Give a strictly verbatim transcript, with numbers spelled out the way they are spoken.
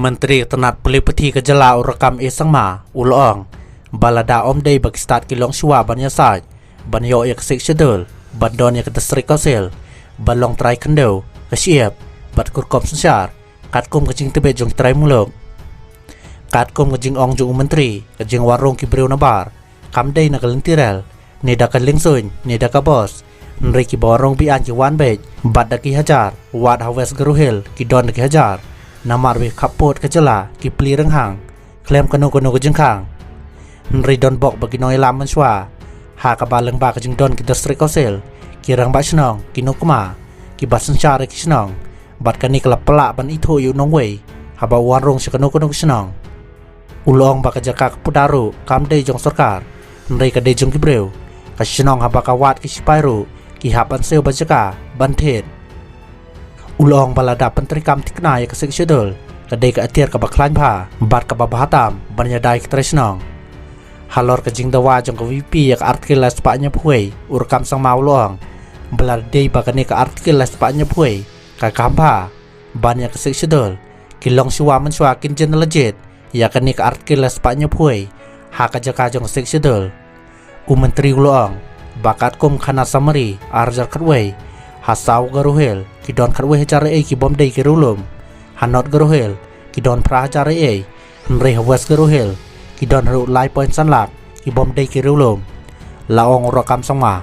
Myntri ka tnat pule puthi ka jylla u Rakkam A Sangma u la ong ba lada ym dei ba ki stat ki longshuwa ban ïasaid ban ïoh ïa ka Sixth Schedule, ban don ïa ka District Council, ban long trai khyndew, ka shyiap bad ka rukom synshar katkum ka jingtbit jong ki trai muluk. Katkum ka jingong jong u Myntri, ka jingwan rung ki briew nabar kam dei na ka lynti rel, ne da ka liengsuiñ, ne da ka bos. Hynrei kiba wan rung be-aiñ ki wan beit bad da ki hajar, wat ha West Garo Hills ki don da ki hajar. Namar ba khappud ka jylla ki plie rynghang khlem kano kano ka jingkhang. Hynrei don bok ba ki nongïalam mynshuwa ha kaba lyngba ka jingdon ki District Council, ki rangbah shnong ki nongkma kiba synshar ïa ki shnong, bad kane ka la pynlah ban ithuh ïa u nongwei haba u wan rung sha kano kano ka shnong. U la ong ba ka jaka ka pudar ruh kam dei jong sorkar, hynrei ka dei jong ki briew. Ka shnong haba ka wad ki shipai ruh ki hap ban siew bad jaka ban thied. U la ong ba lada pyntreikam thikna ïa ka Sixth Schedule, ka dei ka atiar kaba khlaiñ bha bad kaba bha tam ban ïada ïa ki trai shnong. Halor ka jingdawa jong ka VPP ïa ka Article lai spah hynñiewphew wei, u Rakkam Sangma u la ong ba lada dei ba kane ka Article lai spah hynñiewphew wei ka kham bha ban ïa ka Sixth Schedule, ki longshuwa mynshuwa kin jin la jied ïa kane ka Article lai spah hynñiewphew wei ha ka jaka jong ka Sixth Schedule. U Myntri u la ong ba katkum khana summary ar hajar khatwei, ha South Garo Hills ki don khatwei hajar eiei ki bym dei ki riewlum, ha North Garo Hills ki don phra hajar eiei, hynrei ha West Garo Hills ki don ruh lai point san lak ki bym dei ki riewlum. La ong u Rakkam Sangma